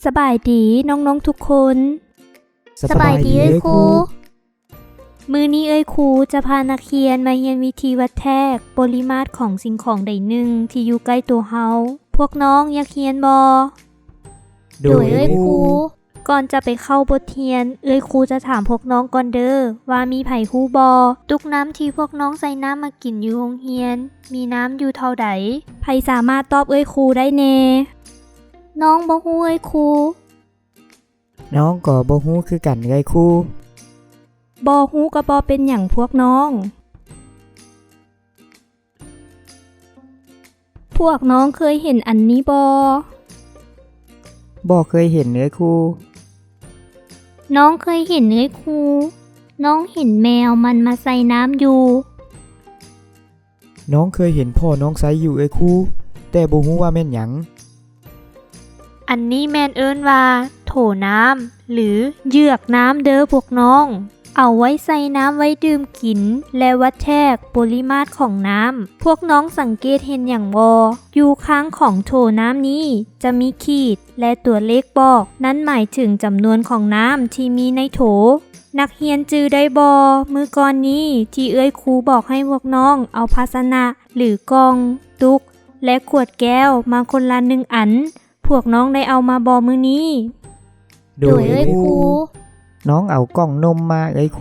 ສະບາຍດີນ້ອງໆທຸກຄົນ. ສະບາຍດີເອື້ອຍຄູ. ມື້ນີ້ເອື້ອຍຄູຈະພານັກຮຽນມາຮຽນວິທີວັດແທກປົລິມາດຂອງສິ່ງຂອງໃດໜຶ່ງທີ່ຢູ່ໃກ້ໂຕເຮົາ. ພວກນ້ອງຢາກຮຽນບໍ່? ໂດຍເອື້ອຍຄູ. ກ່ອນຈະໄປເຂົ້າບົດຮຽນ, ເອື້ອຍຄູຈະຖາມພວກນ້ອງກ່ອນເດີ້ ວ່າມີໃຜຮູ້ບໍ່? ຕຸກນ້ຳທີ່ພວກນ້ອງໃສ່ນ້ຳມາກິນຢູ່ໂຮງຮຽນ ມີນ້ຳຢູ່ເທົ່າໃດ? ໃຜສາມາດຕອບເອື້ອຍຄູໄດ້ແດ່? ນ້ອງບໍ່ຮູ້ເອື້ອຍຄູ. ນ້ອງກໍບໍ່ຮູ້ຄືກັນເອື້ອຍຄູ. ບໍ່ຮູ້ກໍບໍ່ເປັນຫຍັງພວກນ້ອງ. ພວກນ້ອງເຄີຍເຫັນອັນນີ້ບໍ່? ບໍ່ເຄີຍເຫັນເອື້ອຍຄູ. ນ້ອງເຄີຍເຫັນເອື້ອຍຄູ. ນ້ອງເຫັນແມວມັນມາໃສ່ນ້ຳຢູ່. ນ້ອງເຄີຍເຫັນພໍ່ນ້ອງໃຊ້ຢູ່ເອື້ອຍຄູ, ແຕ່ບໍ່ຮູ້ວ່າແມ່ນຫຍັງ. ອັນນີ້ແມ່ນເອີ້ນວ່າໂຖນ້ຳ ຫຼື ເຍືອກນ້ຳເດີ້ພວກນ້ອງ. ເອົາໄວ້ໃສ່ນ້ຳໄວ້ດື່ມກິນ ແລະ ວັດແທກປົລິມາດຂອງນ້ຳ. ພວກນ້ອງສັງເກດເຫັນຫຍັງບໍ່? ຢູ່ຂ້າງຂອງໂຖນ້ຳນີ້ຈະມີຂີດ ແລະ ຕົວເລກບອກ, ນັ້ນໝາຍເຖິງຈຳນວນຂອງນ້ຳທີ່ມີໃນໂຖ. ນັກຮຽນຈື່ໄດ້ບໍ່? ມື້ກ່ອນນີ້ທີ່ເອື້ອຍຄູບອກໃຫ້ພວກນ້ອງເອົາພາຊະນະ ຫຼື ກ່ອງ, ຕຸກ ແລະ ຂວດແກ້ວມາຄົນລະໜຶ່ງອັນ. ພວກນ້ອງໄດ້ເອົາມາບໍ່ມື້ນີ້? ໂດຍເອື້ອຍຄູ. ນ້ອງເອົາກ່ອງນົມມາເອື້ອຍຄ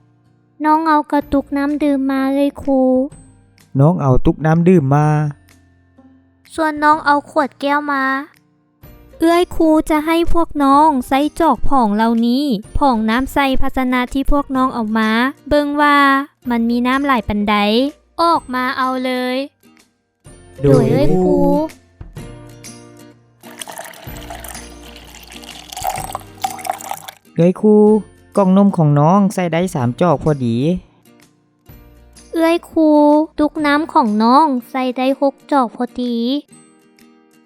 ູ. ນ້ອງເອົາກະຕຸກນ້ຳດື່ມມາເອື້ອຍຄູ. ນ້ອງເອົາຕຸກນ້ຳດື່ມມາ. ສ່ວນນ້ອງເອົາຂວດແກ້ວມາ. ເອື້ອຍຄູຈະໃຫ້ພວກນ້ອງໃຊ້ຈອກຜອງເຫຼົ່ານີ້ ຜອງນ້ຳໃສ່ພາຊະນະທີ່ພວກນ້ອງເອົາມາ ເບິ່ງວ່າມັນມີນ້ຳຫຼາຍປານໃດ. ອອກມາເອົາເລີຍ. ໂດຍເອື້ອຍຄູ. ເອື້ອຍຄູ, ກ່ອງນົມຂອງນ້ອງໃສ່ໄດ້ສາມຈອກພໍດີ. ເອື້ອຍຄູ, ຕຸກນ້ຳຂອງນ້ອງໃສ່ໄດ້ຫົກຈອກພໍດີ.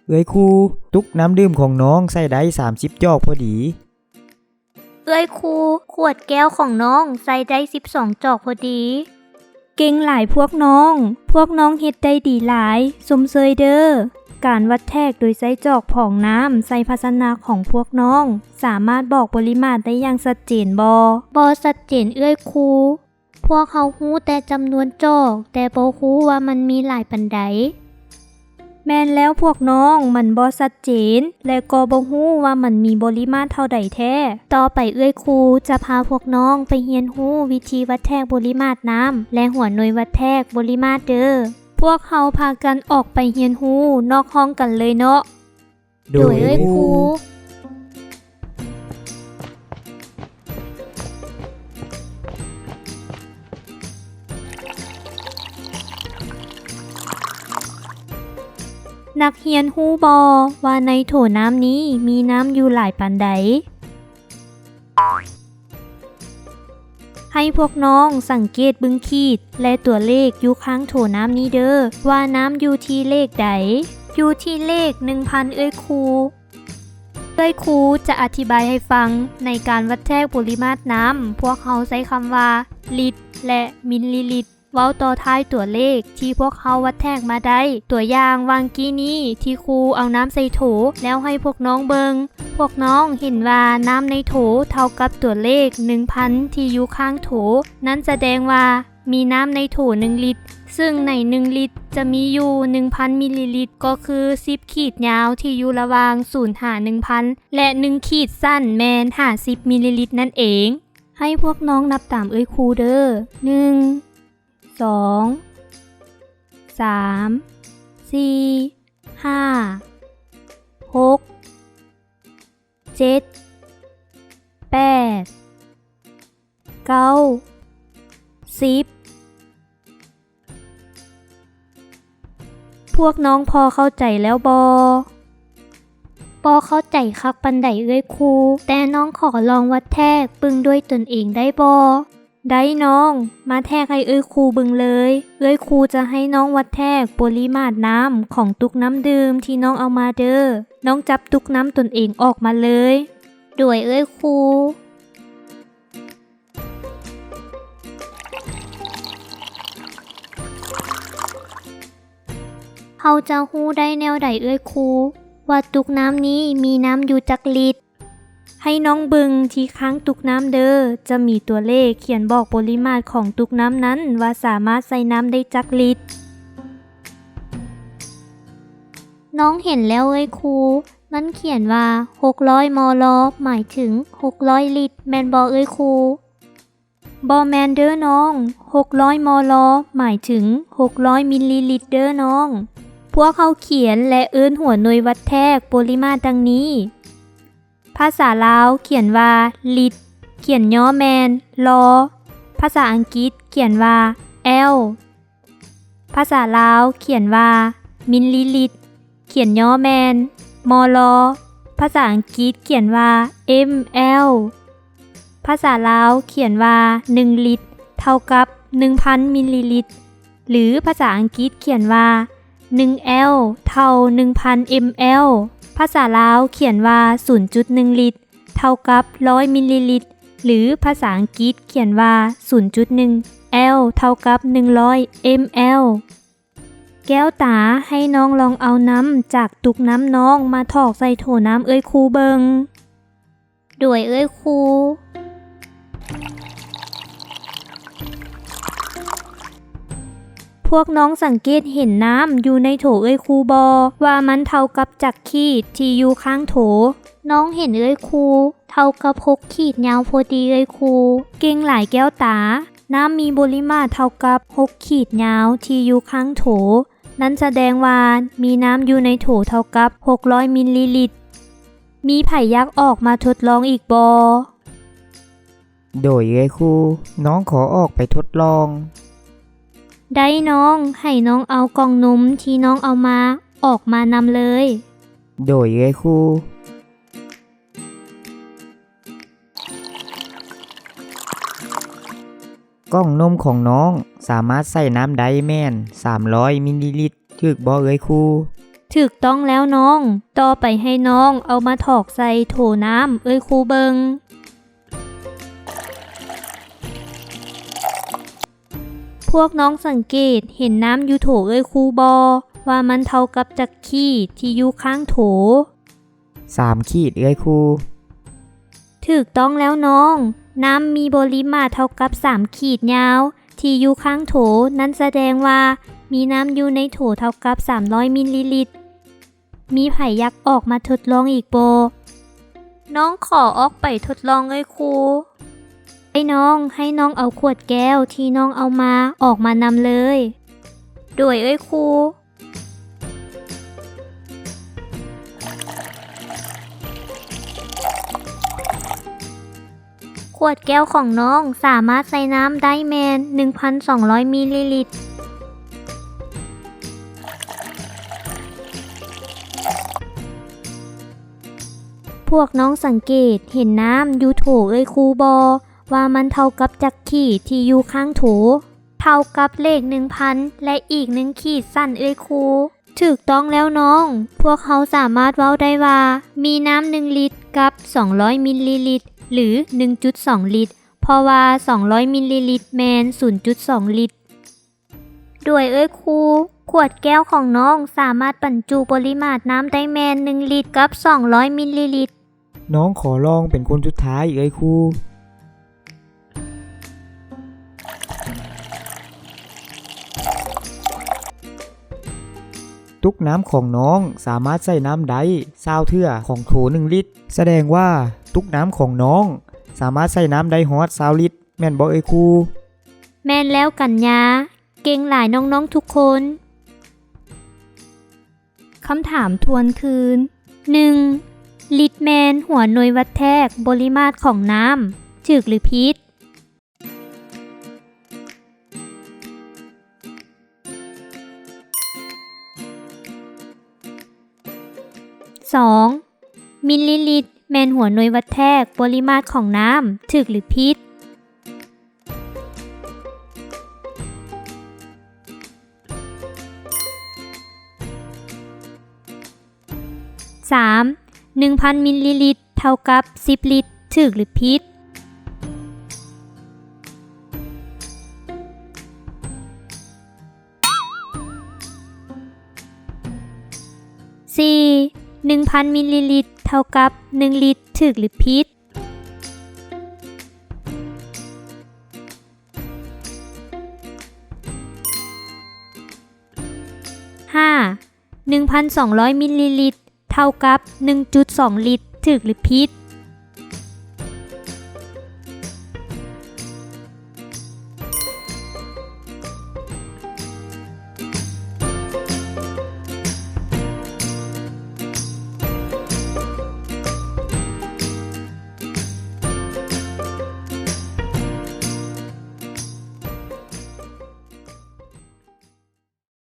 ເອື້ອຍຄູ, ຕຸກນ້ຳດື່ມຂອງນ້ອງໃສ່ໄດ້ສາມສິບຈອກພໍດີ. ເອື້ອຍຄູ, ຂວດແກ້ວຂອງນ້ອງໃສ່ໄດ້ສິບສອງຈອກພໍດີ. ເກັ່ງຫຼາຍພວກນ້ອງ, ພວກນ້ອງເຮັດໄດ້ດີຫຼາຍ, ຊົມເຊີຍເດີ້. ການວັດແທກໂດຍໃຊ້ຈອກຜອງນ້ຳໃສ່ພາຊະນະຂອງພວກນ້ອງ ສາມາດບອກປົລິມາດໄດ້ຢ່າງຊັດເຈນບໍ່? ບໍ່ຊັດເຈນເອື້ອຍຄູ. ພວກເຮົາຮູ້ແຕ່ຈຳນວນຈອກ, ແຕ່ບໍ່ຮູ້ວ່າມັນມີຫຼາຍປານໃດ. ແມ່ນແລ້ວພວກນ້ອງ, ມັນບໍ່ຊັດເຈນ ແລະ ກໍບໍ່ຮູ້ວ່າມັນມີບໍລິມາດເທົ່າໃດແທ້. ຕໍ່ໄປເອື້ອຍຄູຈະພາພວກນ້ອງໄປຮຽນຮູ້ວິທີວັດແທກບໍລິມາດນ້ຳ ແລະ ຫົວໜ່ວຍວັດແທກບໍລິມາດເດີ້. ພວກເຮົາພາກັນອອກໄປຮຽນຮູ້ນອກຫ້ອງກັນເລີຍເນາະ. ໂດຍເອື້ອຍຄູ. ນັກຮຽນຮູ້ບໍ່ວ່າໃນໂຖນ້ຳນີ້ມີນ້ຳຢູ່ຫຼາຍປານໃດ? ໃຫ້ພວກນ້ອງສັງເກດເບິ່ງຂີດ ແລະ ຕົວເລກຢູ່ຂ້າງໂຖນ້ຳນີ້ເດີ້ ວ່ານ້ຳຢູ່ທີ່ເລກໃດ? ຢູ່ທີ່ເລກໜຶ່ງພັນເອື້ອຍຄູ. ເອື້ອຍຄູຈະອະທິບາຍໃຫ້ຟັງ, ໃນການວັດແທກປົລິມາດນ້ຳ, ພວກເຮົາໃຊ້ຄຳວ່າລິດ ແລະ ມິນລີລິດ ເວົ້າຕໍ່ທ້າຍຕົວເລກທີ່ພວກເຮົາວັດແທກມາໄດ້. ຕົວຢ່າງວ່າງກີ້ນີ້ທີ່ຄູເອົານ້ຳໃສ່ໂຖ ແລ້ວໃຫ້ພວກນ້ອງເບິ່ງ. ພວກນ້ອງເຫັນວ່ານ້ຳໃນໂຖເທົ່າກັບຕົວເລກໜຶ່ງພັນທີ່ຢູ່ຂ້າງໂຖ. ນັ້ນສະແດງວ່າມີນ້ຳໃນໂຖໜຶ່ງລິດ, ເຊິ່ງໃນໜຶ່ງລິດຈະມີຢູ່ໜຶ່ງພັນມິນລີລິດ, ກໍຄືສິບຂີດຍາວທີ່ຢູ່ລະຫວ່າງສູນຫາໜຶ່ງພັນ ແລະ ໜຶ່ງຂີດສັ້ນແມ່ນຫ້າສິບມິນລີລິດນັ້ນເອງ. ໃຫ້ພວກນ້ອງນັບຕາມເອື້ອຍຄູເດີ້. ໜຶ່ງ ສອງ ສາມ ສີ່ ຫ້າ ຫົກ ເຈັດ ແປດ ເກົ້າ ສິບ. ພວກນ້ອງພໍເຂົ້າໃຈແລ້ວບໍ່? ບໍ່ເຂົ້າໃຈຄັກປານໃດເອື້ອຍຄູ, ແຕ່ນ້ອງຂໍລອງວັດແທກເບິ່ງດ້ວຍຕົນເອງໄດ້ບໍ່? ໄດ້ນ້ອງ, ມາແທກໃຫ້ເອື້ອຍຄູເບິ່ງເລີຍ. ເອື້ອຍຄູຈະໃຫ້ນ້ອງວັດແທກປົລິມາດນ້ຳຂອງຕຸກນ້ຳດື່ມທີ່ນ້ອງເອົາມາເດີ້. ນ້ອງຈັບຕຸກນ້ຳຕົນເອງອອກມາເລີຍ. ໂດຍເອື້ອຍຄູ. ເຮົາຈະຮູ້ໄດ້ແນວໃດເອື້ອຍຄູ? ວ່າຕຸກນ້ຳນີ້ມີນ້ຳຢູ່ຈັກລິດ. ໃຫ້ນ້ອງເບິ່ງທີ່ຂ້າງຕຸກນ້ຳເດີ້, ຈະມີຕົວເລກຂຽນບອກປົລິມາດຂອງຕຸກນ້ຳນັ້ນວ່າສາມາດໃສ່ນ້ຳໄດ້ຈັກລິດ. ນ້ອງເຫັນແລ້ວເອື້ອຍຄູ, ມັນຂຽນວ່າຫົກຮ້ອຍ ມລ ໝາຍເຖິງຫົກຮ້ອຍລິດ, ແມ່ນບໍ່ເອື້ອຍຄູ? ບໍ່ແມ່ນເດີ້ນ້ອງ, ຫົກຮ້ອຍ ມລ ໝາຍເຖິງຫົກຮ້ອຍມິນລີລິດເດີ້ນ້ອງ. ພວກເຮົາຂຽນ ແລະ ເອີ້ນຫົວໜ່ວຍວັດແທກປົລິມາດດັ່ງນີ້. ພາສາລາວຂຽນວ່າລິດ, ຂຽນຫຍໍ້ແມ່ນ ລ. ພາສາອັງກິດຂຽນວ່າ L. ພາສາລາວຂຽນວ່າມິນລີລິດ, ຂຽນຫຍໍ້ແມ່ນ ມລ. ພາສາອັງກິດຂຽນວ່າ M L. ພາສາລາວຂຽນວ່າໜຶ່ງລິດເທົ່າກັບໜຶ່ງພັນມິນລີລິດ ຫຼື ພາສາອັງກິດຂຽນວ່າໜຶ່ງ L ເທົ່າໜຶ່ງພັນ M L. ພາສາລາວຂຽນວ່າສູນຈຸດໜຶ່ງລິດ ເທົ່າກັບຮ້ອຍມິນລີລິດ ຫຼື ພາສາອັງກິດຂຽນວ່າສູນຈຸດໜຶ່ງ L ເທົ່າກັບໜຶ່ງຮ້ອຍ M L. ແກ້ວຕາ, ໃຫ້ນ້ອງລອງເອົານ້ຳຈາກຕຸກນ້ຳນ້ອງມາຖອກໃສ່ໂຖນ້ຳເອື້ອຍຄູເບິ່ງ. ໂດຍເອື້ອຍຄູ. ພວກນ້ອງສັງເກດເຫັນນ້ຳຢູ່ໃນໂຖເອື້ອຍຄູບໍ່ ວ່າມັນເທົ່າກັບຈັກຂີດທີ່ຢູ່ຂ້າງໂຖ? ນ້ອງເຫັນເອື້ອຍຄູເທົ່າກັບຫົກຂີດຍາວພໍດີເອື້ອຍຄູ. ເກັ່ງຫຼາຍແກ້ວຕາ. ນ້ຳມີປົລິມາດເທົ່າກັບຫົກຂີດຍາວທີ່ຢູ່ຂ້າງໂຖ. ນັ້ນສະແດງວ່າມີນ້ຳຢູ່ໃນໂຖເທົ່າກັບຫົກຮ້ອຍມິນລີລິດ. ມີໃຜຢາກອອກມາທົດລອງອີກບໍ່? ໂດຍເອື້ອຍຄູ, ນ້ອງຂໍອອກໄປທົດລອງ. ໄດ້ນ້ອງ, ໃຫ້ນ້ອງເອົາກ່ອງນົມທີ່ນ້ອງເອົາມາອອກມານຳເລີຍ. ໂດຍເອື້ອຍຄູ. ກ່ອງນົມຂອງນ້ອງສາມາດໃສ່ນ້ຳໄດ້ແມ່ນສາມຮ້ອຍມິນລີລິດ, ຖືກບໍ່ເອື້ອຍຄູ? ຖືກຕ້ອງແລ້ວນ້ອງ. ຕໍ່ໄປໃຫ້ນ້ອງເອົາມາຖອກໃສ່ໂຖນ້ຳເອື້ອຍຄູເບິ່ງ. ພວກນ້ອງສັງເກດເຫັນນ້ຳຢູ່ໂຖເອື້ອຍຄູບໍ່ ວ່າມັນເທົ່າກັບຈັກຂີດທີ່ຢູ່ຂ້າງໂຖ? ສາມຂີດເອື້ອຍຄູ. ຖືກຕ້ອງແລ້ວນ້ອງ. ນ້ຳມີປົລິມາດເທົ່າກັບສາມຂີດຍາວທີ່ຢູ່ຂ້າງໂຖ. ນັ້ນສະແດງວ່າມີນ້ຳຢູ່ໃນໂຖເທົ່າກັບສາມຮ້ອຍມິນລີລິດ. ມີໃຜຢາກອອກມາທົດລອງອີກບໍ່? ນ້ອງຂໍອອກໄປທົດລອງເອື້ອຍຄູ. ໄດ້ນ້ອງ, ໃຫ້ນ້ອງເອົາຂວດແກ້ວທີ່ນ້ອງເອົາມາອອກມານຳເລີຍ. ໂດຍເອື້ອຍຄູ. ຂວດແກ້ວຂອງນ້ອງສາມາດໃສ່ນ້ຳໄດ້ແມ່ນໜຶ່ງພັນສອງຮ້ອຍມິນລີລິດ. ພວກນ້ອງສັງເກດເຫັນນ້ຳຢູ່ໂຖເອື້ອຍຄູບໍ່ ວ່າມັນເທົ່າກັບຈັກຂີດທີ່ຢູ່ຂ້າງໂຖ? ເທົ່າກັບເລກໜຶ່ງພັນ ແລະ ອີກໜຶ່ງຂີດຊັ້ນເອື້ອຍຄູ. ຖືກຕ້ອງແລ້ວນ້ອງ. ພວກເຮົາສາມາດເວົ້າໄດ້ວ່າ ມີນ້ຳໜຶ່ງລິດກັບສອງຮ້ອຍມິນລີລິດ ຫຼື ໜຶ່ງຈຸດສອງລິດ ເພາະວ່າສອງຮ້ອຍມິນລີລິດແມ່ນສູນຈຸດສອງລິດ. ໂດຍເອື້ອຍຄູ, ຂວດແກ້ວຂອງນ້ອງສາມາດບັນຈຸປົລິມາດນ້ຳໄດ້ແມ່ນໜຶ່ງລິດກັບສອງຮ້ອຍມິນລີລິດ. ນ້ອງຂໍລອງເປັນຄົນສຸດທ້າຍເອື້ອຍຄູ. ຕຸກນ້ຳຂອງນ້ອງສາມາດໃສ່ນ້ຳໄດ້ຊາວເທື່ອຂອງໂຖໜຶ່ງລິດ. ສະແດງວ່າຕຸກນ້ຳຂອງນ້ອງສາມາດໃສ່ນ້ຳໄດ້ຮອດຊາວລິດ, ແມ່ນບໍ່ເອື້ອຍຄູ? ແມ່ນແລ້ວກັນຍາ. ເກັ່ງຫຼາຍນ້ອງໆທຸກຄົນ. ຄຳຖາມທວນຄືນ. ໜຶ່ງ ລິດແມ່ນຫົວໜ່ວຍວັດແທກບໍລິມາດຂອງນ້ຳ, ຖືກ ຫຼື ຜິດ? ສອງ ມິນລີລິດແມ່ນຫົວໜ່ວຍວັດແທກບໍລິມາດຂອງນ້ຳ, ຖືກ ຫຼື ຜິດ? ສາມ ໜຶ່ງພັນມິນລີລິດເທົ່າກັບສິບລິດ, ຖືກ ຫຼື ຜິດ? ສີ່ ໜຶ່ງພັນມິນລີລິດ ເທົ່າກັບ ໜຶ່ງລິດ ຖືກ ຫຼື ຜິດ? ຫ້າ ໜຶ່ງພັນສອງຮ້ອຍມິນລີລິດ ເທົ່າກັບ ໜຶ່ງຈຸດສອງລິດ ຖືກ ຫຼື ຜິດ?